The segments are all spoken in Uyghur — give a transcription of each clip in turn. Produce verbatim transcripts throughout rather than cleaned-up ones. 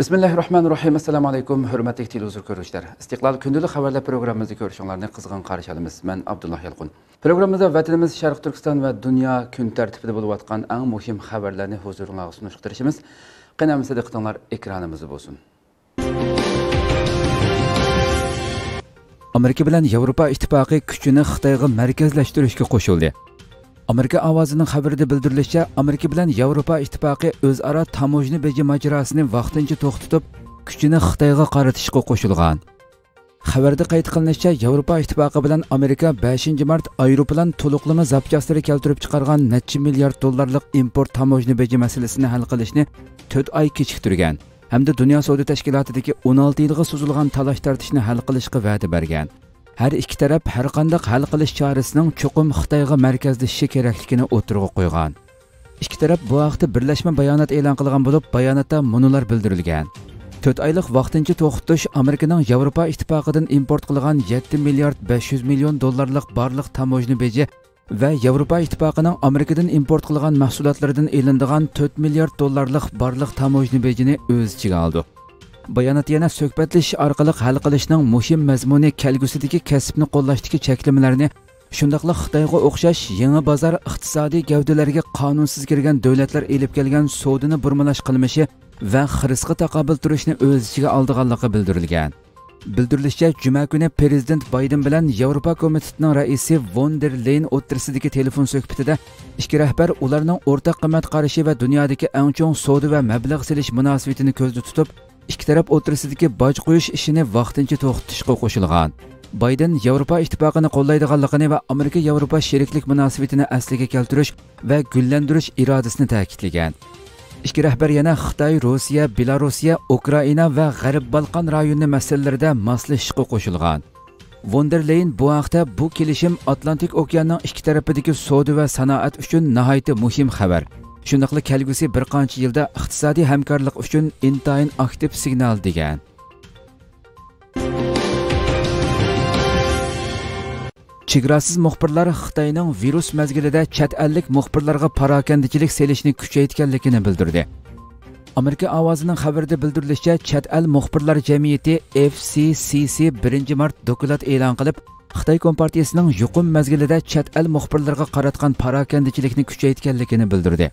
بىسمىللاھىررەھمانىررەھىم. ئەسسالامۇ ئەلەيكۇم، ھۆرمەتلىك تېلېۋىزور كۆرۈشلەر. ئىستىقلال كۈندىلىك خەۋەرلەر پروگراممىمىزدا كۆرۈشۈڭلارنى قىزغىن قارشى ئالىمىز. مەن ئابدۇللا يالقۇن. پروگراممىمىزدا ۋەتىنىمىز، شەرقىي تۈركىستان ۋە دۇنيا كۈن تەرتىپىدە بولۇۋاتقان ئەڭ مۇھىم خەۋەرلەرنى ھۇزۇرۇڭلارغا سۇنۇشقا تىرىشىمىز. قېنى ئەمىسە دىققىتىڭلار ئېكرانىمىزدا بولسۇن. ئامېرىكا بىلەن ياۋروپا ئىتتىپاقى كۈچىنى خىتايغا مەركەزلەشتۈرۈشكە قوشۇلدى. ئامېرىكا ئاۋازىنىڭ خەۋىرىدە بىلدۈرۈلۈشىچە، ئامېرىكا بىلەن ياۋروپا ئىتتىپاقى ئۆزئارا تاموژنا بېجى ماجىراسىنى ۋاقتىنچە توختىتىپ، كۈچىنى خىتايغا قارىتىشقا قوشۇلغان. خەۋەردە قەيت قىلىنىشىچە، ياۋروپا ئىتتىپاقى بىلەن ئامېرىكا بەشىنچى مارت ئايروپىلان تولۇقلىما زاپچاسلىرى كەلتۈرۈپ چىقارغان نەچچە مىليارد دوللارلىق ئىمپورت تاموژنا بېجى مەسىلىسىنى ھەل قىلىشنى تۆت ئاي كېچىكتۈرگەن ھەمدە دۇنيا سودا تەشكىلاتىدىكى ئون ئالتە يىلغا سوزۇلغان تالاش-تارتىشنى ھەل قىلىشقا ۋەدە بەرگەن. ھەر ئىككى تەرەپ ھەرقانداق ھەل قىلىش چارىسىنىڭ چوقۇم خىتايغا مەركەزلىشىشى كېرەكلىكىنى ئوتتۇرىغا قويغان. ئىككى تەرەپ بۇ ھەقتە بىرلەشمە بايانات ئېلان قىلغان بولۇپ، باياناتتا مۇنۇلار بىلدۈرۈلگەن: تۆت ئايلىق ۋاقتىنچە توختىتىش ئامېرىكىنىڭ ياۋروپا ئىتتىپاقىدىن ئىمپورت قىلغان يەتتە مىليارد بەش يۈز مىليون دوللارلىق بارلىق تاموژنا بېجى ۋە ياۋروپا ئىتتىپاقىنىڭ ئامېرىكىدىن ئىمپورت قىلغان مەھسۇلاتلىرىدىن ئېلىنىدىغان تۆت مىليارد دوللارلىق بارلىق تاموژنا بېجىنى ئۆز ئىچىگە ئالىدۇ. بايانات يەنە سۆھبەتلىشىش ئارقىلىق ھەل قىلىشنىڭ مۇھىم مەزمۇنى كەلگۈسىدىكى كەسىپنى قوللاشتىكى چەكلىمىلەرنى، شۇنداقلا خىتايغا ئوخشاش يېڭى بازار ئىقتىسادىي گەۋدىلەرگە قانۇنسىز كىرگەن دۆلەتلەر ئېلىپ كەلگەن سودىنى بۇرمىلاش قىلمىشى ۋە خىرىسقا تاقابىل تۇرۇشنى ئۆز ئىچىگە ئالىدىغانلىقى بىلدۈرۈلگەن. بىلدۈرۈلۈشىچە، جۈمە كۈنى پىرېزىدېنت بايدېن بىلەن ياۋروپا كومىتېتىنىڭ رەئىسى ۋون دېر لېيېن ئوتتۇرىسىدىكى تېلېفون سۆھبىتىدە ئىككى رەھبەر ئۇلارنىڭ ئورتاق قىممەت قارىشى ۋە دۇنيادىكى ئەڭ چوڭ سودا ۋە مەبلەغ سېلىش مۇناسىۋىتىنى كۆزدە تۇتۇپ، ئىككى تەرەپ ئوتتۇرىسىدىكى باج قويۇش ئىشىنى ۋاقتىنچە توختىتىشقا قوشۇلغان. بايدېن ياۋروپا ئىتتىپاقىنى قوللايدىغانلىقىنى ۋە ئامېرىكا-ياۋروپا شېرىكلىك مۇناسىۋىتىنى ئەسلىگە كەلتۈرۈش ۋە گۈللەندۈرۈش ئىرادىسىنى تەكىتلىگەن. ئىككى رەھبەر يەنە خىتاي، روسىيە، بېلاروسىيە، ئۇكرائىنا ۋە غەربىي بالقان رايونى مەسىلىلىرىدە ماسلىشىشقا قوشۇلغان. ۋون دېر لېيېن بۇ ھەقتە، بۇ كېلىشىم ئاتلانتىك ئوكياننىڭ ئىككى تەرىپىدىكى سودا ۋە سانائەت ئۈچۈن ناھايىتى مۇھىم خەۋەر، شۇنداقلا كەلگۈسى بىر قانچە يىلدا ئىقتىسادىي ھەمكارلىق ئۈچۈن ئىنتايىن ئاكتىپ سىگنال، دېگەن. چېگراسىز مۇخبىرلار خىتاينىڭ ۋىرۇس مەزگىلىدە چەت ئەللىك مۇخبىرلارغا پاراكەندىچىلىك سېلىشنى كۈچەيتكەنلىكىنى بىلدۈردى. ئامېرىكا ئاۋازىنىڭ خەۋىرىدە بىلدۈرۈلۈشىچە، چەت ئەل مۇخبىرلار جەمئىيىتى، ئېف سى سى سى، بىرىنچى مارت دوكلات ئېلان قىلىپ، خىتاي كومپارتىيىسىنىڭ يۇقۇم مەزگىلىدە چەت ئەل مۇخبىرلىرىغا قاراتقان پاراكەندىچىلىكنى كۈچەيتكەنلىكىنى بىلدۈردى.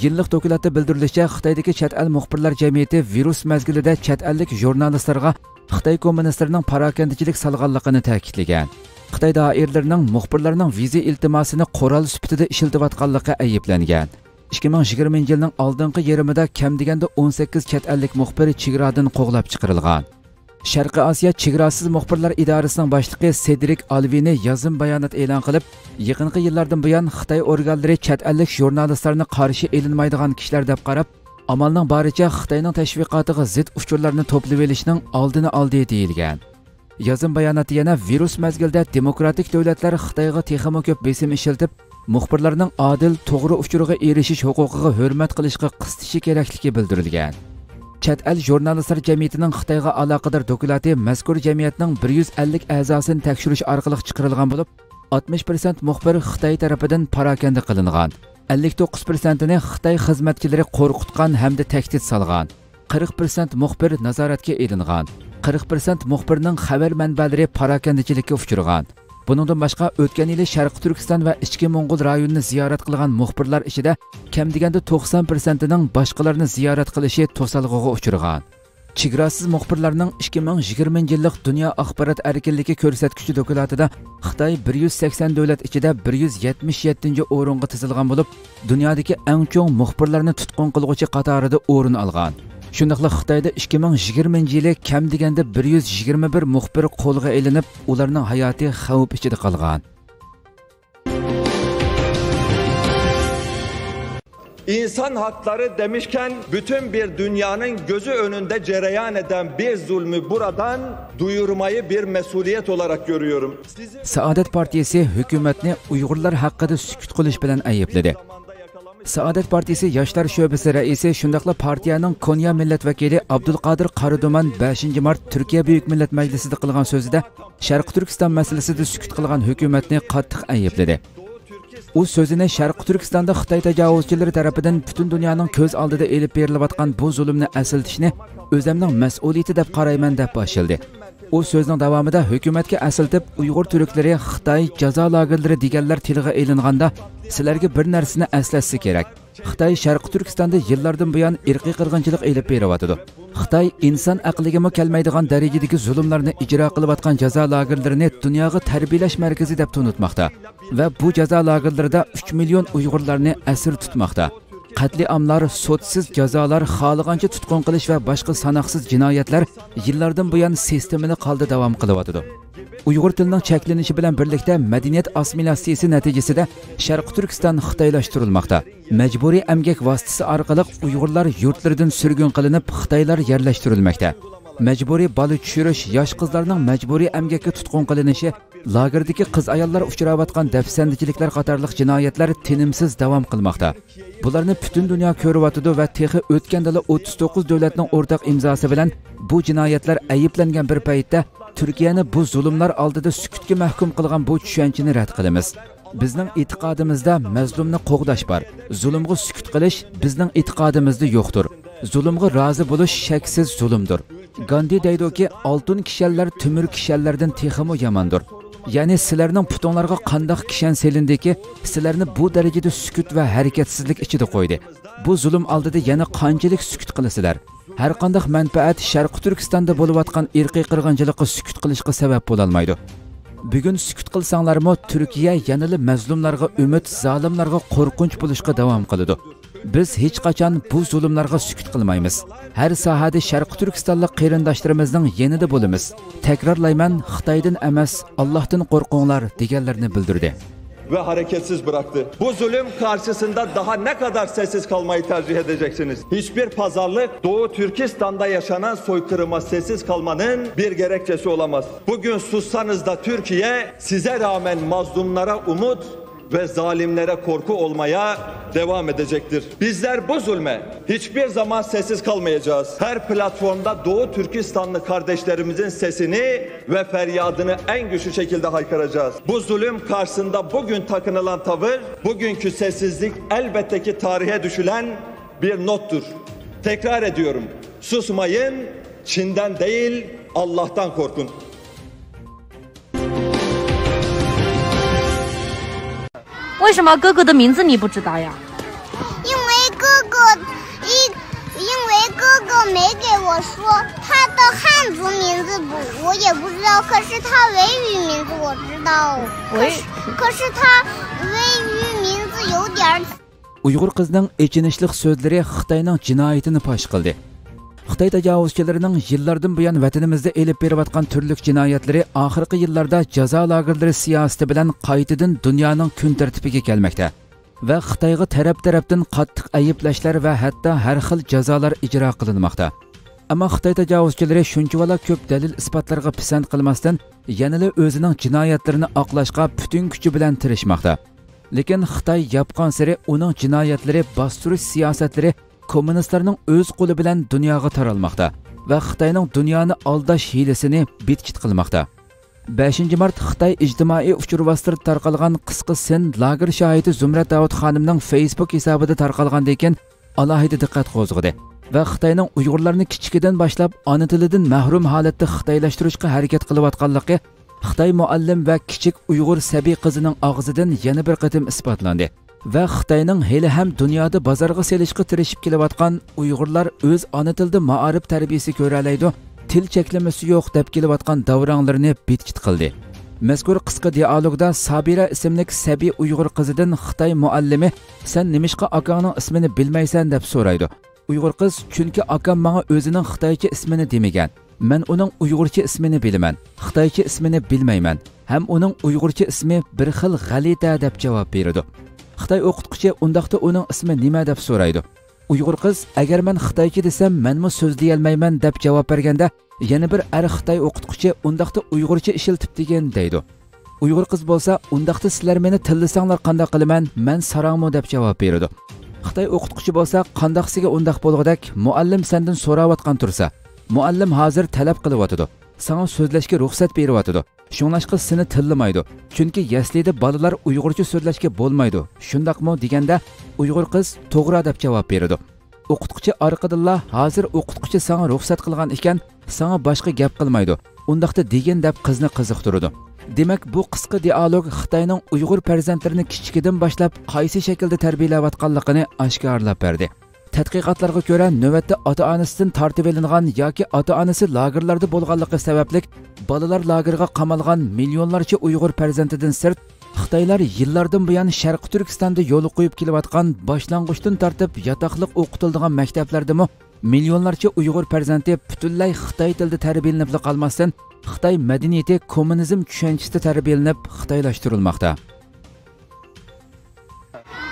يىللىق دوكلاتتا بىلدۈرۈلۈشىچە، خىتايدىكى چەت ئەل مۇخبىرلار جەمئىيىتى ۋىرۇس مەزگىلىدە چەت ئەللىك ژۇرنالىستلارغا خىتاي كوممۇنىستلىرىنىڭ پاراكەندىچىلىك سالغانلىقىنى تەكىتلىگەن. خىتاي دائىرىلىرىنىڭ مۇخبىرلارنىڭ ۋىزا ئىلتىماسىنى قورال سۈپىتىدە ئىشلىتىۋاتقانلىقى ئەيىبلەنگەن. ئىككى مىڭ يىگىرمىنچى يىلنىڭ ئالدىنقى يېرىمىدا كەم دېگەندە ئون سەككىز چەت ئەللىك مۇخبىر چېگرادىن قوغلاپ چىقىرىلغان. شەرقىي ئاسىيا چېگراسىز مۇخبىرلار ئىدارىسىنىڭ باشلىقى سېدرىك ئالۋىنى يازما بايانات ئېلان قىلىپ، يېقىنقى يىللاردىن بۇيان خىتاي ئورگانلىرى چەت ئەللىك ژۇرنالىستلارنى قارشى ئېلىنمايدىغان كىشىلەر دەپ قاراپ، ئامالنىڭ بارىچە خىتاينىڭ تەشۋىقاتىغا زىت ئۇچۇرلارنى توپلىۋېلىشنىڭ ئالدىنى ئالدى، دېيىلگەن. يازما باياناتتا يەنە ۋىرۇس مەزگىلىدە دېموكراتىك دۆلەتلەر خىتايغا تېخىمۇ كۆپ بېسىم ئىشلىتىپ، مۇخبىرلارنىڭ ئادىل، توغرا ئۇچۇرغا ئېرىشىش ھوقۇقىغا ھۆرمەت قىلىشقا قىستىشى كېرەكلىكى بىلدۈرۈلگەن. چەت ئەل ژۇرنالىستلار جەمئىيىتىنىڭ خىتايغا ئالاقىدار دوكلاتى مەزكۇر جەمئىيەتنىڭ بىر يۈز ئەللىك ئەزاسىنى تەكشۈرۈش ئارقىلىق چىقىرىلغان بولۇپ، ئاتمىش پىرسەنت مۇخبىر خىتاي تەرىپىدىن پاراكەندە قىلىنغان. ئەللىك توققۇز پىرسەنتىنى خىتاي خىزمەتچىلىرى قورقۇتقان ھەمدە تەھدىت سالغان. قىرىق پىرسەنت مۇخبىر نازارەتكە ئېلىنغان. قىرىق پىرسەنت مۇخبىرنىڭ خەۋەر مەنبەلىرى پاراكەندىچىلىككە ئۇچرىغان. بۇنىڭدىن باشقا، ئۆتكەن يىلى شەرقىي تۈركىستان ۋە ئىچكى موڭغۇل رايونىنى زىيارەت قىلغان مۇخبىرلار ئىچىدە كەم دېگەندە توقسان پىرسەنتىنىڭ باشقىلارنى زىيارەت قىلىشى توسالغۇغا ئۇچرىغان. چېگراسىز مۇخبىرلارنىڭ ئىككى مىڭ يىگىرمىنچى يىللىق دۇنيا ئاخبارات ئەركىنلىكى كۆرسەتكۈچى دوكلاتىدا خىتاي بىر يۈز سەكسەن دۆلەت ئىچىدە بىر يۈز يەتمىش يەتتىنچى ئورۇنغا تىزىلغان بولۇپ، دۇنيادىكى ئەڭ چوڭ مۇخبىرلارنى تۇتقۇن قىلغۇچى قاتارىدا ئورۇن ئالغان. شۇنداقلا خىتايدا ئىككى مىڭ يىگىرمىنچى يىلى كەم دېگەندە بىر يۈز يىگىرمە بىر مۇخبىر قولغا ئېلىنىپ، ئۇلارنىڭ ھاياتى خەۋپ ئىچىدە قالغان. İnsan hakları demişken bütün bir dünyanın gözü önünde cereyan eden bir zulmü buradan duyurmayı bir mesuliyet olarak görüyorum. سائادەت پارتىيىسى ھۆكۈمەتنى ئۇيغۇرلار ھەققىدە سۈكۈت قىلىش بىلەن ئەيىبلىدى. سائادەت پارتىيىسى ياشلار شۆبىسى رەئىسى، شۇنداقلا پارتىيەنىڭ كونيا مىللەت ۋەكىلى ئابدۇلقادىر قارادۇمان بەشىنچى مارت تۈركىيە بۈيۈك مىللەت مەجلىسىدە قىلغان سۆزىدە، شەرقىي تۈركىستان مەسىلىسىدە سۈكۈت قىلغان ھۆكۈمەتنى قاتتىق ئەيىبلىدى. ئۇ سۆزىنى شەرقىي تۈركىستاندا خىتاي تاجاۋۇزچىلىرى تەرىپىدىن پۈتۈن دۇنيانىڭ كۆز ئالدىدا ئېلىپ بېرىلىۋاتقان بۇ زۇلۇمنى ئەسلىتىشنى ئۆزەمنىڭ مەسئۇلىيىتى دەپ قارايمەن، دەپ باشلىدى. ئۇ سۆزىنىڭ داۋامىدا ھۆكۈمەتكە ئەسلىتىپ، ئۇيغۇر تۈركلىرى، خىتاي، جازا لاگېرلىرى دېگەنلەر تىلغا ئېلىنغاندا، سىلەرگە بىر نەرسىنى ئەسلەتسە كېرەك. خىتاي شەرقىي تۈركىستاندا يىللاردىن بۇيان ئىرقىي قىرغىنچىلىق ئېلىپ بېرىۋاتىدۇ. خىتاي ئىنسان ئەقلىگىمۇ كەلمەيدىغان دەرىجىدىكى زۇلۇملارنى ئىجرا قىلىۋاتقان جازا لاگېرلىرىنى دۇنياغا تەربىيەلەش مەركىزى دەپ تونۇتماقتا ۋە بۇ جازا لاگېرلىرىدا ئۈچ مىليون ئۇيغۇرلارنى ئەسىر تۇتماقتا. قەتلىئاملار، سوتسىز جازالار، خالىغانچە تۇتقۇن قىلىش ۋە باشقا ساناقسىز جىنايەتلەر يىللاردىن بۇيان سىستېمىلىق ھالدا داۋام قىلىۋاتىدۇ. ئۇيغۇر تىلىنىڭ چەكلىنىشى بىلەن بىرلىكتە مەدەنىيەت ئاسسىمىلياتسىيىسى نەتىجىسىدە شەرقىي تۈركىستان خىتايلاشتۇرۇلماقتا. مەجبۇرىي ئەمگەك ۋاسىتىسى ئارقىلىق ئۇيغۇرلار يۇرتلىرىدىن سۈرگۈن قىلىنىپ، خىتايلار يەرلەشتۈرۈلمەكتە. مەجبۇرىي بالا چۈشۈرۈش، ياش قىزلارنىڭ مەجبۇرىي ئەمگەككە تۇتقۇن قىلىنىشى، لاگېردىكى قىز-ئاياللار ئۇچراۋاتقان دەپسەندىچىلىكلەر قاتارلىق جىنايەتلەر تىنىمسىز داۋام قىلماقتا. بۇلارنى پۈتۈن دۇنيا كۆرۈۋاتىدۇ ۋە تېخى ئۆتكەندىلا ئوتتۇز توققۇز دۆلەتنىڭ ئورتاق ئىمزاسى بىلەن بۇ جىنايەتلەر ئەيىبلەنگەن بىر پەيتتە، تۈركىيەنى بۇ زۇلۇملار ئالدىدا سۈكۈتكە مەھكۇم قىلغان بۇ چۈشەنچىنى رەت قىلىمىز. بىزنىڭ ئېتىقادىمىزدا مەزلۇمنى قوغداش بار. زۇلۇمغا سۈكۈت قىلىش بىزنىڭ ئېتىقادىمىزدا يوقتۇر. زۇلۇمغا رازى بولۇش شەكسىز زۇلۇمدۇر. گاندى دەيدۇكى، ئالتۇن كىشەنلەر تۆمۈر كىشەنلەردىن تېخىمۇ ياماندۇر. يەنى سىلەرنىڭ پۇتۇڭلارغا قانداق كىشەن سېلىندىكى، سىلەرنى بۇ دەرىجىدە سۈكۈت ۋە ھەرىكەتسىزلىك ئىچىدە قويدى؟ بۇ زۇلۇم ئالدىدا يەنە قانچىلىك سۈكۈت قىلىسىلەر؟ ھەرقانداق مەنپەئەت شەرقىي تۈركىستاندا بولۇۋاتقان ئىرقىي قىرغىنچىلىققا سۈكۈت قىلىشقا سەۋەب بولالمايدۇ. بۈگۈن سۈكۈت قىلساڭلارمۇ، تۈركىيە يەنىلا مەزلۇملارغا ئۈمىد، زالىملارغا قورقۇنچ بولۇشقا داۋام قىلىدۇ. بىز ھېچقاچان بۇ زۇلۇملارغا سۈكۈت قىلمايمىز. ھەر ساھەدە شەرقىي تۈركىستانلىق قېرىنداشلىرىمىزنىڭ يېنىدا بولىمىز. تەكرارلايمەن، خىتايدىن ئەمەس، ئاللاھتىن قورقۇڭلار، دېگەنلىرىنى بىلدۈردى. Ve hareketsiz bıraktı. Bu zulüm karşısında daha ne kadar sessiz kalmayı tercih edeceksiniz? Hiçbir pazarlık Doğu Türkistan'da yaşanan soykırıma sessiz kalmanın bir gerekçesi olamaz. Bugün sussanız da Türkiye size rağmen mazlumlara umut ve zalimlere korku olmaya devam edecektir. Bizler bu zulme hiçbir zaman sessiz kalmayacağız. Her platformda Doğu Türkistanlı kardeşlerimizin sesini ve feryadını en güçlü şekilde haykıracağız. Bu zulüm karşısında bugün takınılan tavır, bugünkü sessizlik elbette ki tarihe düşülen bir nottur. Tekrar ediyorum, susmayın, Çin'den değil, Allah'tan korkun. 为什么哥哥的名字你不知道呀？因为哥哥一，因为哥哥没给我说他的汉族名字不，我也不知道。可是他维语名字我知道。可是，可是他维语名字有点儿。 ئۇيغۇر قىزنىڭ ئېچىنىشلىق سۆزلىرى خىتاينىڭ جىنايىتىنى پاش قىلدى. خىتاي تاجاۋۇزچىلىرىنىڭ يىللاردىن بۇيان ۋەتىنىمىزدە ئېلىپ بېرىۋاتقان تۈرلۈك جىنايەتلىرى ئاخىرقى يىللاردا جازا لاگېرلىرى سىياسىتى بىلەن قايتىدىن دۇنيانىڭ كۈن تەرتىپىگە كەلمەكتە ۋە خىتايغا تەرەپ-تەرەپتىن قاتتىق ئەيىبلەشلەر ۋە ھەتتا ھەر خىل جازالار ئىجرا قىلىنماقتا. ئەمما خىتاي تاجاۋۇزچىلىرى شۇنچىۋالا كۆپ دەلىل-ئىسپاتلارغا پىسەنت قىلماستىن، يەنىلا ئۆزىنىڭ جىنايەتلىرىنى ئاقلاشقا پۈتۈن كۈچى بىلەن تىرىشماقتا. لېكىن خىتاي ياپقانسېرى ئۇنىڭ جىنايەتلىرى، باستۇرۇش سىياسەتلىرى كوممۇنىستلارنىڭ ئۆز قولى بىلەن دۇنياغا تارالماقتا ۋە خىتاينىڭ دۇنيانى ئالداش ھىيلىسىنى بىتچىت قىلماقتا. بەشىنچى مارت خىتاي ئىجتىمائىي ئۇچۇر ۋاسىتىلىرىدا تارقالغان قىسقا سىن لاگېر شاھىتى زۇمرەت داۋۇت خانىمنىڭ فېيسبۇك ھېسابىدا تارقالغاندىن كېيىن، ئالاھىدە دىققەت قوزغىدى ۋە خىتاينىڭ ئۇيغۇرلارنى كىچىكىدىن باشلاپ ئانا تىلىدىن مەھرۇم ھالەتتە خىتايلاشتۇرۇشقا ھەرىكەت قىلىۋاتقانلىقى خىتاي مۇئەللىم ۋە كىچىك ئۇيغۇر سەبىي قىزىنىڭ ئاغزىدىن يەنە بىر قېتىم ئىسپاتلاندى ۋە خىتاينىڭ ھېلىھەم دۇنيادا بازارغا سېلىشقا تىرىشىپ كېلىۋاتقان ئۇيغۇرلار ئۆز ئانا تىلىدا مائارىپ تەربىيىسى كۆرەلەيدۇ، تىل چەكلىمىسى يوق دەپ كېلىۋاتقان داۋراڭلىرىنى بىتچىت قىلدى. مەزكۇر قىسقا دىئالوگدا سابىرە ئىسىملىك سەبىي ئۇيغۇر قىزىدىن خىتاي مۇئەللىمى، سەن نېمىشقا ئاكاڭنىڭ ئىسمىنى بىلمەيسەن؟ دەپ سورايدۇ. ئۇيغۇر قىز، چۈنكى ئاكام ماڭا ئۆزىنىڭ خىتايچە ئىسمىنى دېمىگەن. مەن ئۇنىڭ ئۇيغۇرچە ئىسمىنى بىلىمەن، خىتايچە ئىسمىنى بىلمەيمەن ھەم ئۇنىڭ ئۇيغۇرچە ئىسمى بىر خىل غەلىتە، دەپ جاۋاب بېرىدۇ. خىتاي ئوقۇتقۇچى، ئۇنداقتا ئۇنىڭ ئىسمى نېمە؟ دەپ سورايدۇ. ئۇيغۇر قىز، ئەگەر مەن خىتايچە دېسەم، مەنمۇ سۆزلىيەلمەيمەن، دەپ جاۋاب بەرگەندە، يەنە بىر ئەر خىتاي ئوقۇتقۇچى، ئۇنداقتا ئۇيغۇرچە ئىشلىتىپ دېگىن، دەيدۇ. ئۇيغۇر قىز بولسا، ئۇنداقتا سىلەر مېنى تىللىساڭلار قانداق قىلىمەن؟ مەن ساراڭمۇ؟ دەپ جاۋاب بېرىدۇ. خىتاي ئوقۇتقۇچى بولسا، قانداقسىگە ئۇنداق بولغۇدەك، مۇئەللىم سەندىن سوراۋاتقان تۇرسا. مۇئەللىم ھازىر تەلەپ قىلىۋاتىدۇ. ساڭا سۆزلەشكە رۇخسەت بېرىۋاتىدۇ. شۇڭلاشقا سېنى تىللىمايدۇ. چۈنكى يەسلىدە بالىلار ئۇيغۇرچە سۆزلەشكە بولمايدۇ. شۇنداقمۇ دېگەندە، ئۇيغۇر قىز توغرا دەپ جاۋاب بېرىدۇ. ئوقۇتقۇچى ئارقىدىنلا، ھازىر ئوقۇتقۇچى ساڭا رۇخسەت قىلغان ئىكەن، ساڭا باشقا گەپ قىلمايدۇ. ئۇنداقتا دېگىن دەپ قىزنى قىزىقتۇرىدۇ. دېمەك، بۇ قىسقا دىئالوگ خىتاينىڭ ئۇيغۇر پەرزەنتلىرىنى كىچىكىدىن باشلاپ قايسى شەكىلدە تەربىيەلەۋاتقانلىقىنى ئاشكارىلاپ بەردى. تەتقىقاتلارغا كۆرە، نۆۋەتتە ئاتا-ئانىسىدىن تارتىۋېلىنغان ياكى ئاتا-ئانىسى لاگېرلاردا بولغانلىقى سەۋەبلىك، بالىلار لاگېرىغا قامالغان مىليونلارچە ئۇيغۇر پەرزەنتىدىن سىرت، خىتايلار يىللاردىن بۇيان شەرقىي تۈركىستاندا يولغا قويۇپ كېلىۋاتقان باشلانغۇچتىن تارتىپ ياتاقلىق ئوقۇتۇلىدىغان مەكتەپلەردىمۇ مىليونلارچە ئۇيغۇر پەرزەنتى پۈتۈنلەي خىتاي تىلىدا تەربىيەلىنىپلا قالماستىن، خىتاي مەدەنىيىتى، كوممۇنىزم چۈشەنچىسىدە تەربىيەلىنىپ خىتايلاشتۇرۇلماقتا.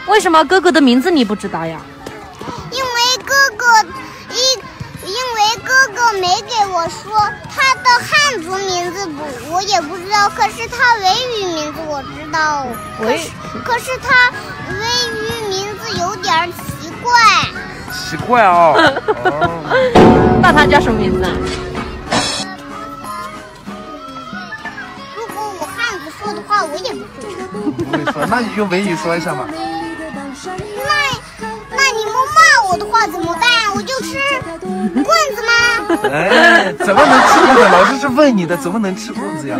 为什么哥哥的名字你不知道呀？因为哥哥一，因为哥哥没给我说，他的汉族名字不，我也不知道，可是他维语名字我知道。可是，可是他维语名字有点儿奇怪。奇怪啊。哦。那他叫什么名字啊？如果我汉族说的话，我也不会说。不会说，那你用维语说一下嘛。那，那你们骂我的话怎么办？我就吃棍子吗？哎，怎么能吃棍子？老师是问你的，怎么能吃棍子呀？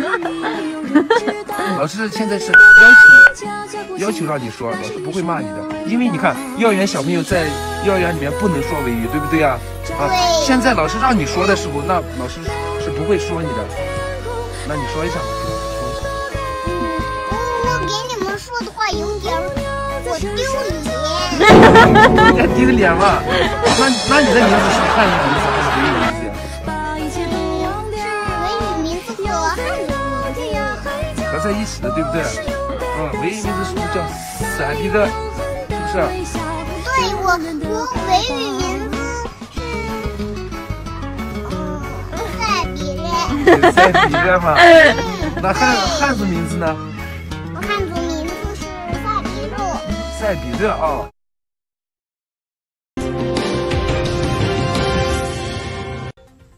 老师现在是要求，要求让你说，老师不会骂你的，因为你看，幼儿园小朋友在幼儿园里面不能说维语，对不对呀？啊，对。现在老师让你说的时候，那老师是不会说你的。那你说一下，说一下。我，我给你们说的话有点儿，我丢脸。有点丢脸吗？那，那你的名字是汉语名字还是维语名字呀？是维语名字和汉语名字呀。合在一起的，对不对？嗯，维语名字是不是叫 傻逼的，是不是？不对，我，我维语名字是，嗯，赛比勒。赛比勒吗？那汉，汉族名字呢？我汉族名字是赛比勒。赛比勒啊。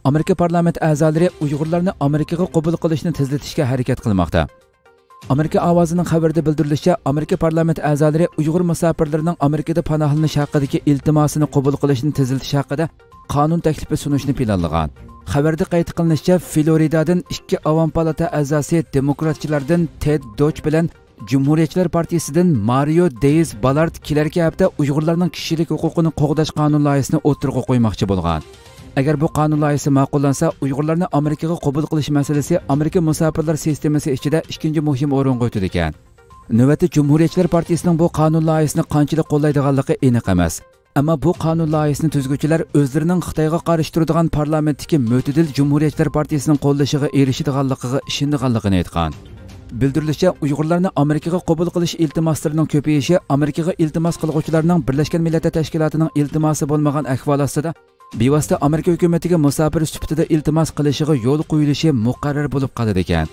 ئامېرىكا پارلامېنت ئەزالىرى ئۇيغۇرلارنى ئامېرىكىغا قوبۇل قىلىشنى تېزلىتىشكە ھەرىكەت قىلماقتا. ئامېرىكا ئاۋازىنىڭ خەۋىرىدە بىلدۈرۈلۈشىچە، ئامېرىكا پارلامېنت ئەزالىرى ئۇيغۇر مۇساپىرلىرىنىڭ ئامېرىكىدا پاناھلىنىش ھەققىدىكى ئىلتىماسىنى قوبۇل قىلىشنى تېزلىتىش ھەققىدە قانۇن تەكلىپى سۇنۇشنى پىلانلىغان. خەۋەردە قەيت قىلىنىشىچە، فلورىدادىن ئىككى ئاۋام پالاتا ئەزاسى دېموكراتچىلاردىن تېد دوچ بىلەن جۇمھۇرىيەتچىلەر پارتىيىسىدىن مارىيو دېيز بالارد كېلەركى ھەپتە ئۇيغۇرلارنىڭ كىشىلىك ھوقۇقىنى قوغداش قانۇن لايىھىسىنى ئوتتۇرىغا قويماقچى بولغان. ئەگەر بۇ قانۇن لايىھىسى ماقۇللانسا، ئۇيغۇرلارنى ئامېرىكىغا قوبۇل قىلىش مەسىلىسى ئامېرىكا مۇساپىرلار سىستېمىسى ئىچىدە ئىككىنچى مۇھىم ئورۇنغا ئۆتىدىكەن. نۆۋەتتە جۇمھۇرىيەتچىلەر پارتىيىسىنىڭ بۇ قانۇن لايىھىسىنى قانچىلىك قوللايدىغانلىقى ئېنىق ئەمەس. ئەمما بۇ قانۇن لايىھىسىنى تۈزگۈچىلەر ئۆزلىرىنىڭ خىتايغا قارشى تۇرىدىغان پارلامېنتتىكى مۆتىدىل جۇمھۇرىيەتچىلەر پارتىيىسىنىڭ قوللىشىغا ئېرىشىدىغانلىقىغا ئىشىنىدىغانلىقىنى ئېيتقان. بىلدۈرۈلۈشىچە، ئۇيغۇرلارنى ئامېرىكىغا قوبۇل قىلىش ئىلتىماسلىرىنىڭ كۆپىيىشى ئامېرىكىغا ئىلتىماس قىلغۇچىلارنىڭ بىرلەشكەن مىللەتلەر تەشكىلاتىنىڭ ئىلتىماسى بولمىغان ئەھۋال ئاستىدا بىۋاسىتە ئامېرىكا ھۆكۈمىتىگە مۇساپىر سۈپىتىدە ئىلتىماس قىلىشىغا يول قويۇلۇشى مۇقەررەر بولۇپ قالىدىكەن.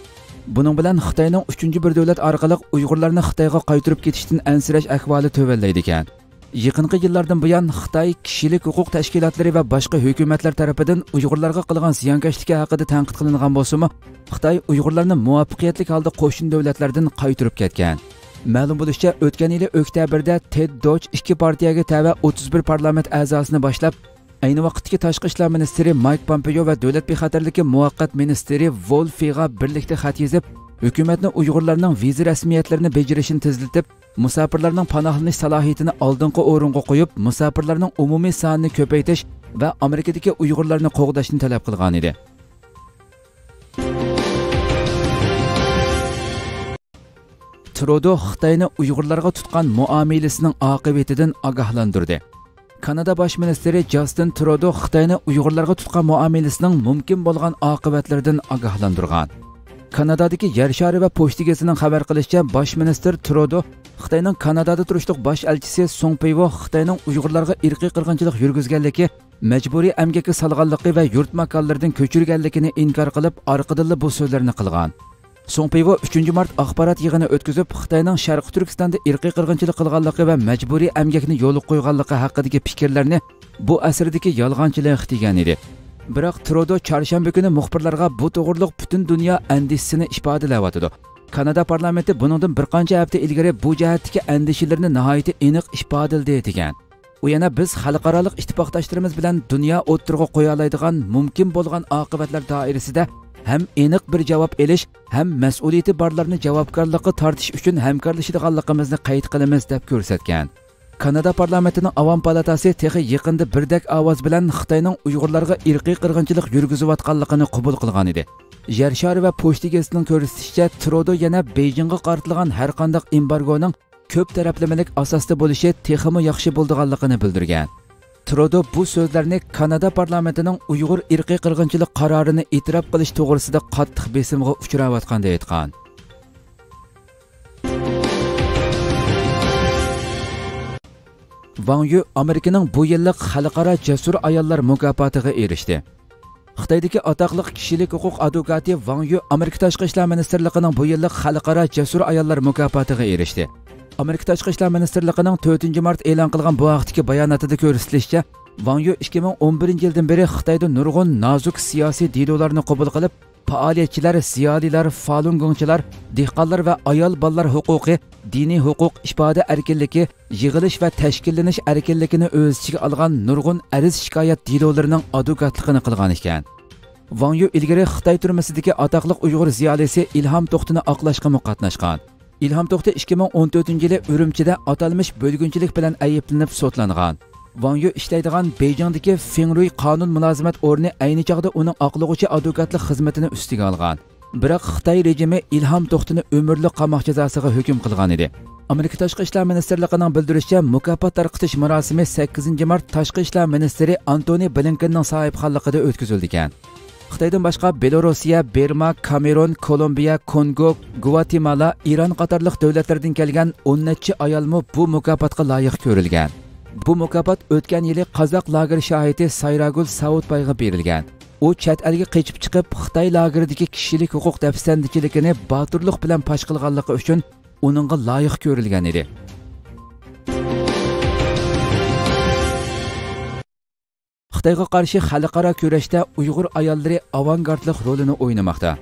بۇنىڭ بىلەن خىتاينىڭ ئۈچىنچى بىر دۆلەت ئارقىلىق ئۇيغۇرلارنى خىتايغا قايتۇرۇپ كېتىشتىن ئەنسىرەش ئەھۋالى تۆۋەنلەيدىكەن. يېقىنقى يىللاردىن بۇيان خىتاي كىشىلىك ھوقۇق تەشكىلاتلىرى ۋە باشقا ھۆكۈمەتلەر تەرىپىدىن ئۇيغۇرلارغا قىلغان زىيانكەشلىكى ھەققىدە تەنقىد قىلىنغان بولسىمۇ، خىتاي ئۇيغۇرلارنى مۇۋەپپەقىيەتلىك ھالدا قوشنا دۆلەتلەردىن قايتۇرۇپ كەتكەن. مەلۇم بولۇشىچە، ئۆتكەن يىلى ئۆكتەبىردە تېد دوچ ئىككى پارتىيەگە تەۋە ئوتتۇز بىر پارلامېنت ئەزاسىنى باشلاپ، ئەينى ۋاقىتتىكى تاشقى ئىشلار مىنىستىرى مايك پومپېيو ۋە دۆلەت بىخەتەرلىكى مۇۋەققەت مىنىستىرى ۋول فېغا بىرلىكتە خەت يېزىپ، ھۆكۈمەتنى ئۇيغۇرلارنىڭ ۋىزا رەسمىيەتلىرىنى بېجىرىشىنى تېزلىتىپ، مۇساپىرلارنىڭ پاناھلىنىش سالاھىيىتىنى ئالدىنقى ئورۇنغا قويۇپ، مۇساپىرلارنىڭ ئومۇمىي سانىنى كۆپەيتىش ۋە ئامېرىكىدىكى ئۇيغۇرلارنى قوغداشنى تەلەپ قىلغانىدى. ترودو خىتاينى ئۇيغۇرلارغا تۇتقان مۇئامىلىسىنىڭ ئاقىۋىتىدىن ئاگاھلاندۇردى. كانادا باش مىنىستىرى جاستىن ترودو خىتاينى ئۇيغۇرلارغا تۇتقان مۇئامىلىسىنىڭ مۇمكىن بولغان ئاقىۋەتلىرىدىن ئاگاھلاندۇرغان. كانادادىكى يەر شارى ۋە پوچتا گېزىتىنىڭ خەۋەر قىلىشىچە، باش مىنىستىر ترودو خىتاينىڭ كانادادا تۇرۇشلۇق باش ئەلچىسى سۇڭ پېيۋو خىتاينىڭ ئۇيغۇرلارغا ئىرقىي قىرغىنچىلىق يۈرگۈزگەنلىكى، مەجبۇرىي ئەمگەككە سالغانلىقى ۋە يۇرت ماكانلىرىدىن كۆچۈرگەنلىكىنى ئىنكار قىلىپ، ئارقىدىنلا بۇ سۆزلەرنى قىلغان. سۇڭ پېيۋو ئۈچىنچى مارت ئاخبارات يىغىنى ئۆتكۈزۈپ، خىتاينىڭ شەرقىي تۈركىستاندا ئىرقىي قىرغىنچىلىق قىلغانلىقى ۋە مەجبۇرىي ئەمگەكنى يولغا قويغانلىقى ھەققىدىكى پىكىرلەرنى بۇ ئەسىردىكى يالغانچىلىق دېگەن ئىدى. بىراق ترودو چارشەنبە كۈنى مۇخبىرلارغا بۇ توغرىلىق پۈتۈن دۇنيا ئەندىشىسىنى ئىپادىلەۋاتىدۇ. كانادا پارلامېنتى بۇنىڭدىن بىر قانچە ھەپتە ئىلگىرى بۇ جەھەتتىكى ئەندىشىلىرىنى ناھايىتى ئېنىق ئىپادىلىدى دېگەن. ئۇ يەنە، بىز خەلقئارالىق ئىتتىپاقداشلىرىمىز بىلەن دۇنيا ئوتتۇرىغا قويالايدىغان مۇمكىن بولغان ئاقىۋەتلەر دائىرىسىدە ھەم ئېنىق بىر جاۋاب ئېلىش، ھەم مەسئۇلىيىتى بارلارنى جاۋابكارلىققا تارتىش ئۈچۈن ھەمكارلىشىدىغانلىقىمىزنى قەيت قىلىمىز، دەپ كۆرسەتكەن. كانادا پارلامېنتىنىڭ ئاۋام پالاتاسى تېخى يېقىندا بىردەك ئاۋاز بىلەن خىتاينىڭ ئۇيغۇرلارغا ئىرقىي قىرغىنچىلىق يۈرگۈزۈۋاتقانلىقىنى قوبۇل قىلغان ئىدى. يەر شارى ۋە پوچتا گېزىتىنىڭ كۆرسىتىشىچە، ترودو يەنە بېيجىڭغا قارىتىلغان ھەرقانداق ئېمبارگونىڭ كۆپ تەرەپلىمىلىك ئاساستا بولۇشى تېخىمۇ ياخشى بولىدىغانلىقىنى بىلدۈرگەن. ترودو بۇ سۆزلەرنى كانادا پارلامېنتىنىڭ ئۇيغۇر ئىرقىي قىرغىنچىلىق قارارىنى ئېتىراپ قىلىش توغرىسىدا قاتتىق بېسىمغا ئۇچراۋاتقاندا ئېيتقان. ۋاڭ يۈ ئامېرىكىنىڭ بۇ يىللىق خەلقئارا جەسۇر ئاياللار مۇكاپاتىغا ئېرىشتى. خىتايدىكى ئاتاقلىق كىشىلىك ھوقۇق ئادۋوكاتى ۋاڭ يۈ ئامېرىكا تاشقى ئىشلار مىنىستىرلىقىنىڭ بۇ يىللىق خەلقئارا جەسۇر ئاياللار مۇكاپاتىغا ئېرىشتى. ئامېرىكا تاشقى ئىشلار مىنىستىرلىقىنىڭ تۆتىنچى مارت ئېلان قىلغان بۇ ھەقتىكى باياناتىدا كۆرسىتىلىشىچە، ۋاڭ يۈ ئىككى مىڭ ئون بىرىنچى يىلدىن بېرى خىتايدا نۇرغۇن نازۇك سىياسىي دېلولارنى قوبۇل قىلىپ، پائالىيەتچىلەر، زىيالىيلار، فالۇنگوڭچىلار، دېھقانلار ۋە ئايال بالىلار ھوقۇقى، دىنىي ھوقۇق، ئىپادە ئەركىنلىكى، يىغىلىش ۋە تەشكىللىنىش ئەركىنلىكىنى ئۆز ئىچىگە ئالغان نۇرغۇن ئەرز شىكايەت دېلولىرىنىڭ ئادۋوكاتلىقىنى قىلغان ئىكەن. ۋاڭ يۈ ئىلگىرى خىتاي تۈرمىسىدىكى ئاتاقلىق ئۇيغۇر زىيالىيسى ئىلھام توختىنى ئاقلاشقىمۇ قاتناشقان. ئىلھام توختى ئىككى مىڭ ئون تۆتىنچى يىلى ئۈرۈمچىدە ئاتالمىش بۆلگۈنچىلىك بىلەن ئەيىبلىنىپ سوتلانغان. ۋاڭ يۈ ئىشلەيدىغان بېيجىڭدىكى فېڭرۇي قانۇن مۇلازىمەت ئورنى ئەينى چاغدا ئۇنىڭ ئاقلىغۇچى ئادۋوكاتلىق خىزمىتىنى ئۈستىگە ئالغان. بىراق خىتاي رېجىمى ئىلھام توختىنى ئۆمۈرلۈك قاماق جازاسىغا ھۆكۈم قىلغان ئىدى. ئامېرىكا تاشقى ئىشلار مىنىستىرلىقىنىڭ بىلدۈرۈشىچە، مۇكاپات تارقىتىش مۇراسىمى سەككىزىنچى مارت تاشقى ئىشلار مىنىستىرى ئانتونى بلىنكېننىڭ ساھىبخانلىقىدا ئۆتكۈزۈلىدىكەن. خىتايدىن باشقا، بېلورۇسىيە، بېرما، كامېرون، كولومبىيە، كونگو، گۋاتېمالا، ئىران قاتارلىق دۆلەتلەردىن كەلگەن ئون نەچچە ئايالمۇ بۇ مۇكاپاتقا لايىق كۆرۈلگەن. بۇ مۇكاپات ئۆتكەن يىلى قازاق لاگېر شاھىتى سايراگۈل ساۋۇتبايغا بېرىلگەن. ئۇ چەت ئەلگە قېچىپ چىقىپ، خىتاي لاگېرىدىكى كىشىلىك ھوقۇق دەپسەندىچىلىكىنى باتۇرلۇق بىلەن پاش قىلغانلىقى ئۈچۈن ئۇنىڭغا لايىق كۆرۈلگەن ئىدى. خىتايغا قارشى خەلقئارا كۈرەشتە ئۇيغۇر ئاياللىرى ئاۋانگارتلىق رولىنى ئوينىماقتا.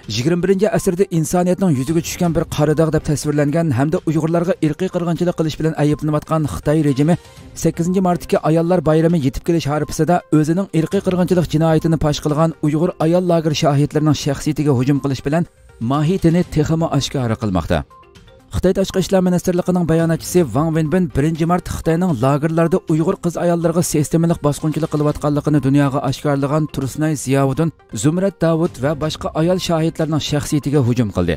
يىگىرمە بىرىنچى ئەسىردە ئىنسانىيەتنىڭ يۈزىگە چۈشكەن بىر قارا داغ دەپ تەسۋىرلەنگەن ھەمدە ئۇيغۇرلارغا ئىرقىي قىرغىنچىلىق قىلىش بىلەن ئەيىبلىنىۋاتقان خىتاي رېجىمى سەككىزىنچى مارتتىكى ئاياللار بايرىمى يېتىپ كېلىش ھارپىسىدا ئۆزىنىڭ ئىرقىي قىرغىنچىلىق جىنايىتىنى پاش قىلغان ئۇيغۇر ئايال لاگېر شاھىتلىرىنىڭ شەخسىيىتىگە ھۇجۇم قىلىش بىلەن ماھىيىتىنى تېخىمۇ ئاشكارا قىلماقتا. خىتاي تاشقى ئىشلار مىنىستىرلىقىنىڭ باياناتچىسى ۋاڭ ۋېنبىن بىرىنچى مارت خىتاينىڭ لاگېرلاردا ئۇيغۇر قىز-ئاياللىرىغا سىستېمىلىق باسقۇنچىلىق قىلىۋاتقانلىقىنى دۇنياغا ئاشكارىلىغان تۇرسۇنئاي زىياۋۇدۇن، زۇمرەت داۋۇت ۋە باشقا ئايال شاھىتلارنىڭ شەخسىيىتىگە ھۇجۇم قىلدى.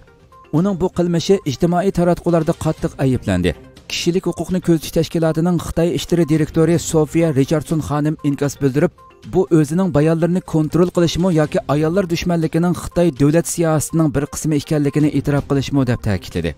ئۇنىڭ بۇ قىلمىشى ئىجتىمائىي تاراتقۇلاردا قاتتىق ئەيىبلەندى. كىشىلىك ھوقۇقنى كۆزىتىش تەشكىلاتىنىڭ خىتاي ئىشلىرى دىرېكتورى سوفىيە رىچاردسون خانىم ئىنكاس بىلدۈرۈپ، بۇ ئۆزىنىڭ بايانلىرىنى كونترول قىلىشمۇ ياكى ئاياللار دۈشمەنلىكىنىڭ خىتاي دۆلەت سىياسىتىنىڭ بىر قىسمى ئىكەنلىكىنى ئېتىراپ قىلىشمۇ، دەپ تەكىتلىدى.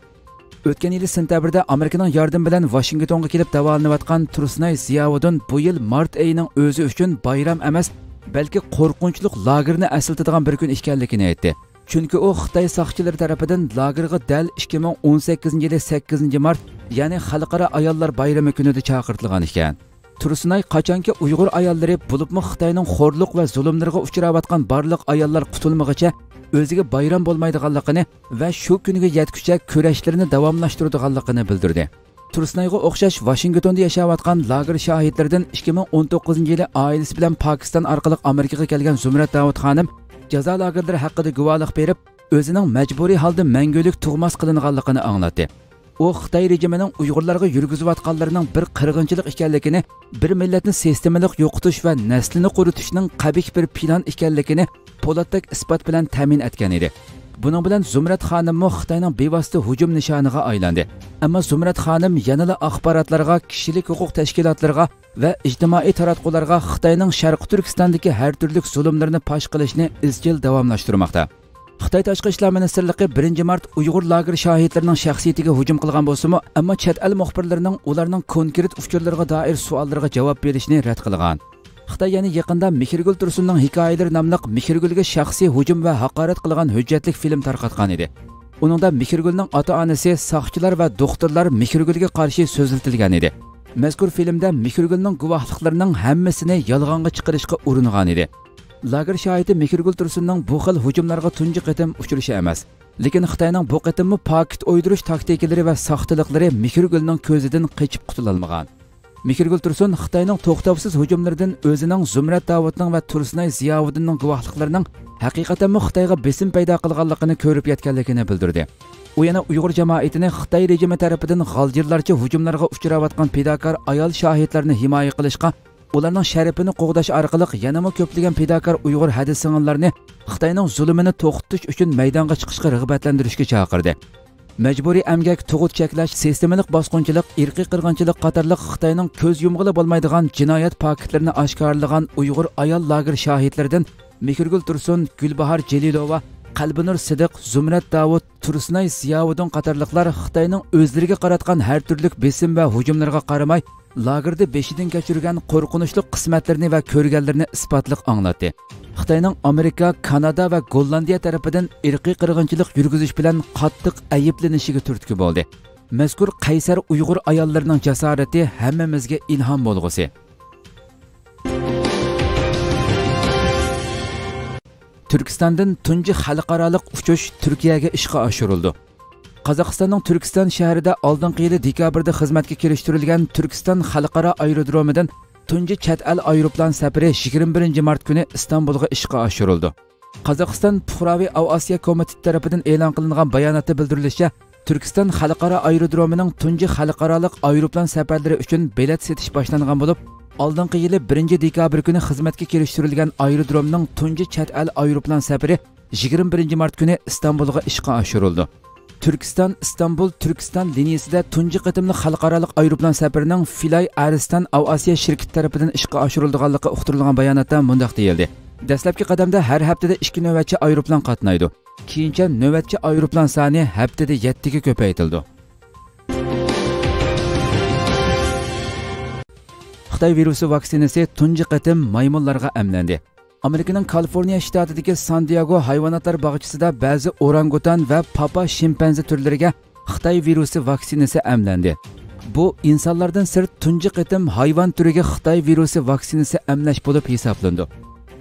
ئۆتكەن يىلى سېنتەبىردە ئامېرىكىنىڭ ياردىمى بىلەن ۋاشىنگتونغا كېلىپ داۋالىنىۋاتقان تۇرسۇنئاي زىياۋۇدۇن بۇ يىل مارت ئېيىنىڭ ئۆزى ئۈچۈن بايرام ئەمەس، بەلكى قورقۇنچلۇق لاگېرنى ئەسلىتىدىغان بىر كۈن ئىكەنلىكىنى ئېيتتى. چۈنكى ئۇ خىتاي ساقچىلىرى تەرىپىدىن لاگېرغا دەل ئىككى مىڭ ئون سەككىزىنچى يىلى سەككىزىنچى مارت، يەنى خەلقئارا ئاياللار بايرىمى كۈنىدە چاقىرتىلغان ئىكەن. تۇرسۇنئاي قاچانكى ئۇيغۇر ئاياللىرى، بولۇپمۇ خىتاينىڭ خورلۇق ۋە زۇلۇملىرىغا ئۇچراۋاتقان بارلىق ئاياللار قۇتۇلمىغىچە ئۆزىگە بايرام بولمايدىغانلىقىنى ۋە شۇ كۈنگە يەتكۈچە كۈرەشلىرىنى داۋاملاشتۇرىدىغانلىقىنى بىلدۈردى. تۇرسۇنئايغا ئوخشاش ۋاشىنگتوندا ياشاۋاتقان لاگېر شاھىتلىرىدىن ئىككى مىڭ ئون توققۇزىنچى يىلى ئائىلىسى بىلەن پاكىستان ئارقىلىق ئامېرىكىغا كەلگەن زۇمرەت داۋۇت خانىم جازا لاگېرلىرى ھەققىدە گۇۋاھلىق بېرىپ، ئۆزىنىڭ مەجبۇرىي ھالدا مەڭگۈلۈك تۇغماس قىلىنغانلىقىنى ئاڭلاتتى. ئۇ خىتاي رېجىمىنىڭ ئۇيغۇرلارغا يۈرگۈزۈۋاتقانلىرىنىڭ بىر قىرغىنچىلىق ئىكەنلىكىنى، بىر مىللەتنى سىستېمىلىق يوقىتىش ۋە نەسلىنى قۇرۇتۇشنىڭ قەبىھ بىر پىلان ئىكەنلىكىنى پولاتتەك ئىسپات بىلەن تەمىن ئەتكەن ئىدى. بۇنىڭ بىلەن زۇمرەت خانىممۇ خىتاينىڭ بىۋاسىتە ھۇجۇم نىشانىغا ئايلاندى. ئەمما زۇمرەت خانىم يەنىلا ئاخباراتلارغا، كىشىلىك ھوقۇق تەشكىلاتلىرىغا ۋە ئىجتىمائىي تاراتقۇلارغا خىتاينىڭ شەرقىي تۈركىستاندىكى ھەر تۈرلۈك زۇلۇملىرىنى پاش قىلىشنى ئىزچىل داۋاملاشتۇرماقتا. خىتاي تاشقى ئىشلار مىنىستىرلىقى بىرىنچى مارت ئۇيغۇر لاگېر شاھىتلىرىنىڭ شەخسىيىتىگە ھۇجۇم قىلغان بولسىمۇ، ئەمما چەت ئەل مۇخبىرلىرىنىڭ ئۇلارنىڭ كونكرېت ئۇچۇرلىرىغا دائىر سوئاللىرىغا جاۋاب بېرىشىنى رەت قىلغان. خىتاي يەنە يېقىندا مېھرىگۈل تۇرسۇننىڭ ھېكايىلىرى ناملىق مېھرىگۈلگە شەخسىي ھۇجۇم ۋە ھاقارەت قىلغان ھۆججەتلىك فىلىم تارقاتقان ئىدى. ئۇنىڭدا مېھرىگۈلنىڭ ئاتا-ئانىسى، ساقچىلار ۋە دوختۇرلار مېھرىگۈلگە قارشى سۆزلىتىلگەن ئىدى. مەزكۇر فىلىمدە مېھرىگۈلنىڭ گۇۋاھلىقلىرىنىڭ ھەممىسىنى يالغانغا چىقىرىشقا ئۇرۇنغان ئىدى. لاگېر شاھىتى مېھرىگۈل تۇرسۇننىڭ بۇ خىل ھۇجۇملارغا تۇنجى قېتىم ئۇچرىشى ئەمەس. لېكىن خىتاينىڭ بۇ قېتىممۇ پاكىت ئويدۇرۇش تاكتىكىلىرى ۋە ساختىلىقلىرى مېھرىگۈلنىڭ كۆزىدىن قېچىپ قۇتۇلالمىغان. مېھرىگۈل تۇرسۇن خىتاينىڭ توختاۋسىز ھۇجۇملىرىدىن ئۆزىنىڭ زۇمرەت داۋۇتنىڭ ۋە تۇرسۇنئاي زىياۋۇدۇننىڭ گۇۋاھلىقلىرىنىڭ ھەقىقەتەنمۇ خىتايغا بېسىم پەيدا قىلغانلىقىنى كۆرۈپ يەتكەنلىكىنى بىلدۈردى. ئۇ يەنە ئۇيغۇر جامائىتىنى خىتاي رېجىمى تەرىپىدىن غالجىرلارچە ھۇجۇملارغا ئۇچراۋاتقان پىداكار ئايال شاھىتلارنى ھىمايە قىلىشقا، ئۇلارنىڭ شەرىپىنى قوغداش ئارقىلىق يەنىمۇ كۆپلىگەن پىداكار ئۇيغۇر ھەدە سىڭىللارنى خىتاينىڭ زۇلۇمىنى توختىتىش ئۈچۈن مەيدانغا چىقىشقا رىغبەتلەندۈرۈشكە چاقىردى. مەجبۇرىي ئەمگەك، تۇغۇت چەكلەش، سىستېمىلىق باسقۇنچىلىق، ئىرقىي قىرغىنچىلىق قاتارلىق خىتاينىڭ كۆز يۇمغىلى بولمايدىغان جىنايەت پاكىتلىرىنى ئاشكارىلىغان ئۇيغۇر ئايال لاگېر شاھىتلىرىدىن مېھرىگۈل تۇرسۇن، گۈلباھار جېلىلوۋا، قەلبىنۇر سىدىق، زۇمرەت داۋۇت، تۇرسۇنئاي زىياۋۇدۇن قاتارلىقلار خىتاينىڭ ئۆزلىرىگە قاراتقان ھەر تۈرلۈك بېسىم ۋە ھۇجۇملىرىغا قارىماي، لاگېردا بېشىدىن كەچۈرگەن قورقۇنچلۇق قىسمەتلىرىنى ۋە كۆرگەنلىرىنى ئىسپاتلىق ئاڭلاتتى. خىتاينىڭ ئامېرىكا، كانادا ۋە گوللاندىيە تەرىپىدىن ئىرقىي قىرغىنچىلىق يۈرگۈزۈش بىلەن قاتتىق ئەيىبلىنىشىگە تۈرتكە بولدى. مەزكۇر قەيسەر ئۇيغۇر ئاياللىرىنىڭ جاسارىتى ھەممىمىزگە ئىلھام بولغۇسى. تۈركىستاندىن تۇنجى خەلقئارالىق ئۇچۇش تۈركىيەگە ئىشقا ئاشۇرۇلدى. قازاقىستاننىڭ تۈركىستان شەھىرىدە ئالدىنقى يىلى دېكابىردا خىزمەتكە كىرىشتۈرۈلگەن تۈركىستان خەلقئارا ئايرودرومىدىن تۇنجى چەت ئەل ئايروپىلان سەپىرى يىگىرمە بىرىنچى مارت كۈنى ئىستانبۇلغا ئىشقا ئاشۇرۇلدى. قازاقىستان پۇقراۋى ئاۋىئاتسىيە كومىتېتى تەرىپىدىن ئېلان قىلىنغان باياناتتا بىلدۈرۈلۈشىچە، تۈركىستان خەلقئارا ئايرودرومىنىڭ تۇنجى خەلقئارالىق ئايروپىلان سەپەرلىرى ئۈچۈن بېلەت سېتىش باشلانغان بولۇپ، ئالدىنقى يىلى بىرىنچى دېكابىر كۈنى خىزمەتكە كىرىشتۈرۈلگەن ئايرودرومنىڭ تۇنجى چەت ئەل ئايروپىلان سەپىرى يىگىرمە بىرىنچى مارت كۈنى ئىستانبۇلغا ئىشقا ئاشۇرۇلدى. تۈركىستان ئىستانبۇل تۈركىستان لىنىيىسىدە تۇنجى قېتىملىق خەلقئارالىق ئايروپىلان سەپىرىنىڭ فىلاي ئەرستان ئاۋىئاتسىيە شىركىتى تەرىپىدىن ئىشقا ئاشۇرۇلىدىغانلىقى ئۇقتۇرۇلغان باياناتتا مۇنداق دېيىلدى: دەسلەپكى قەدەمدە ھەر ھەپتىدە ئىككى نۆۋەتچى ئايروپىلان قاتنايدۇ. كېيىنچە نۆۋەتچى ئايروپىلان سانى ھەپتىدە يەتتىگە كۆپەيتىلىدۇ. خىتاي ۋىرۇسى ۋاكسىنىسى تۇنجى قېتىم مايمۇنلارغا ئەملەندى. ئامېرىكىنىڭ كالىفورنىيە شتاتىدىكى سان دىياگو ھايۋاناتلار باغچىسىدا بەزى ئورانگۇتان ۋە پاپا شىمپەنزە تۈرلىرىگە خىتاي ۋىرۇسى ۋاكسىنىسى ئەملەندى. بۇ ئىنسانلاردىن سىرت تۇنجى قېتىم ھايۋان تۈرىگە خىتاي ۋىرۇسى ۋاكسىنىسى ئەملەش بولۇپ ھېسابلىنىدۇ.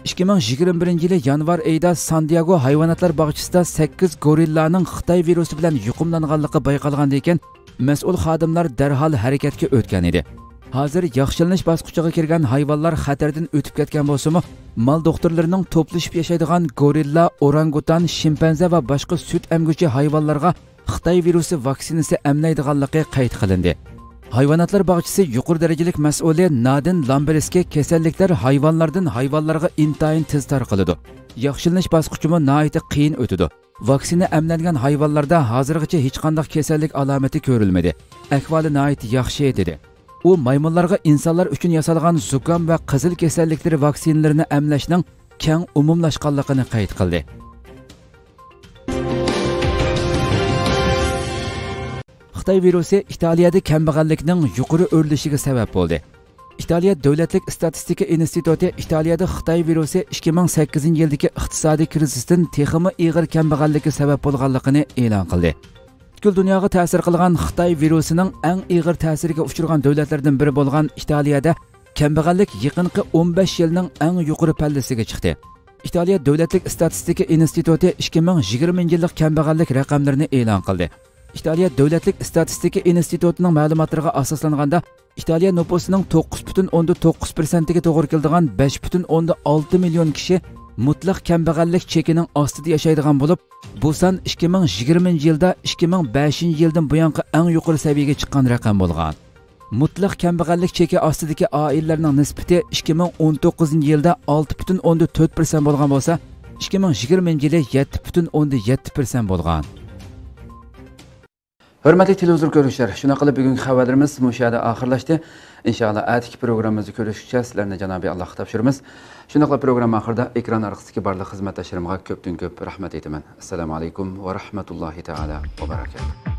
ئىككى مىڭ يىگىرمە بىرىنچى يىلى يانۋار ئېيىدا سان دىياگو ھايۋاناتلار باغچىسىدا سەككىز گورىللانىڭ خىتاي ۋىرۇسى بىلەن يۇقۇملانغانلىقى بايقالغاندىن كېيىن، مەسئۇل خادىملار دەرھال ھەرىكەتكە ئۆتكەن ئىدى. ھازىر ياخشىلىنىش باسقۇچىغا كىرگەن ھايۋانلار خەتەردىن ئۆتۈپ كەتكەن بولسىمۇ، مال دوختۇرلىرىنىڭ توپلىشىپ ياشايدىغان گورىللا، ئورانگۇتان، شىمپەنزە ۋە باشقا سۈت ئەمگۈچى ھايۋانلارغا خىتاي ۋىرۇسى ۋاكسىنىسى ئەملەيدىغانلىقى قەيت قىلىندى. ھايۋاناتلار باغچىسى يۇقىرى دەرىجىلىك مەسئۇلى نادىن لامبېرسكى كېسەللىكلەر ھايۋانلاردىن ھايۋانلارغا ئىنتايىن تېز تارقىلىدۇ. ياخشىلىنىش باسقۇچىمۇ ناھايىتى قىيىن ئۆتىدۇ. ۋاكسىنا ئەملەنگەن ھايۋانلاردا ھازىرغىچە ھېچقانداق كېسەللىك ئالامىتى كۆرۈلمىدى. ئەھۋالى ناھايىتى ياخشى، دېدى. ئۇ مايمۇنلارغا ئىنسانلار ئۈچۈن ياسالغان زۇكام ۋە قىزىل كېسەللىكلىرى ۋاكسىنىلىرىنى ئەملەشنىڭ كەڭ ئومۇملاشقانلىقىنى قەيت قىلدى. خىتاي ۋىرۇسى ئىتالىيەدە كەمبەغەللىكنىڭ يۇقىرى ئۆرلىشىگە سەۋەب بولدى. ئىتالىيە دۆلەتلىك ئىستاتىستىكا ئىنستىتۇتى ئىتالىيەدە خىتاي ۋىرۇسى ئىككى مىڭ سەككىزىنچى يىلدىكى ئىقتىسادىي كىرىزىستىن تېخىمۇ ئېغىر كەمبەغەللىككە سەۋەب بولغانلىقىنى ئېلان قىلدى. پۈتكۈل دۇنياغا تەسىر قىلغان خىتاي ۋىرۇسىنىڭ ئەڭ ئېغىر تەسىرگە ئۇچرىغان دۆلەتلەردىن بىرى بولغان ئىتالىيەدە كەمبەغەللىك يېقىنقى ئون بەش يىلنىڭ ئەڭ يۇقىرى پەللىسىگە چىقتى. ئىتالىيە دۆلەتلىك ئىستاتىستىكا ئىنستىتۇتى ئىككى مىڭ يىگىرمىنچى يىللىق كەمبەغەللىك رەقەملىرىنى ئېلان قىلدى. ئىتالىيە دۆلەتلىك ئىستاتىستىكا ئىنستىتۇتىنىڭ مەلۇماتلىرىغا ئاساسلانغاندا، ئىتالىيە نوپۇسىنىڭ توققۇز پۈتۈن ئوندىن توققۇز پىرسەنتىگە توغرا كېلىدىغان بەش پۈتۈن ئوندىن ئالتە مىليون كىشى مۇتلەق كەمبەغەللىك چېكىنىڭ ئاستىدا ياشايدىغان بولۇپ، بۇ سان ئىككى مىڭ يىگىرمىنچى يىلدا ئىككى مىڭ بەشىنچى يىلدىن بۇيانقى ئەڭ يۇقىرى سەۋىيەگە چىققان رەقەم بولغان. مۇتلەق كەمبەغەللىك چېكى ئاستىدىكى ئائىلىلەرنىڭ نىسبىتى ئىككى مىڭ ئون توققۇزىنچى يىلدا ئالتە پۈتۈن ئوندىن تۆت پىرسەنت بولغان بولسا، ئىككى مىڭ يىگىرمىنچى يىلى يەتتە پۈتۈن ئوندىن يەتتە پىرسەنت بولغان. ھۆرمەتلىك تېلېۋىزور كۆرۈشلەر، شۇنداق قىلىپ بۈگۈنكى خەۋەرلىرىمىز مۇشۇ يەردە ئاخىرلاشتى. ئىنشائاللا، ئەتىكى پروگراممىمىزدا كۆرۈشكىچە سىلەرنى جانابىي ئاللاھقا تاپشۇرىمىز. شۇنداقلا پروگرامما ئاخىرىدا ئېكران ئارقىسىدىكى بارلىق خىزمەتداشلىرىمغا كۆپتىن كۆپ رەھمەت ئېيتىمەن. ئەسسالامۇ ئەلەيكۇم ۋە رەھمەتۇللاھى تائالا ۋە بەرەكاتۇھ.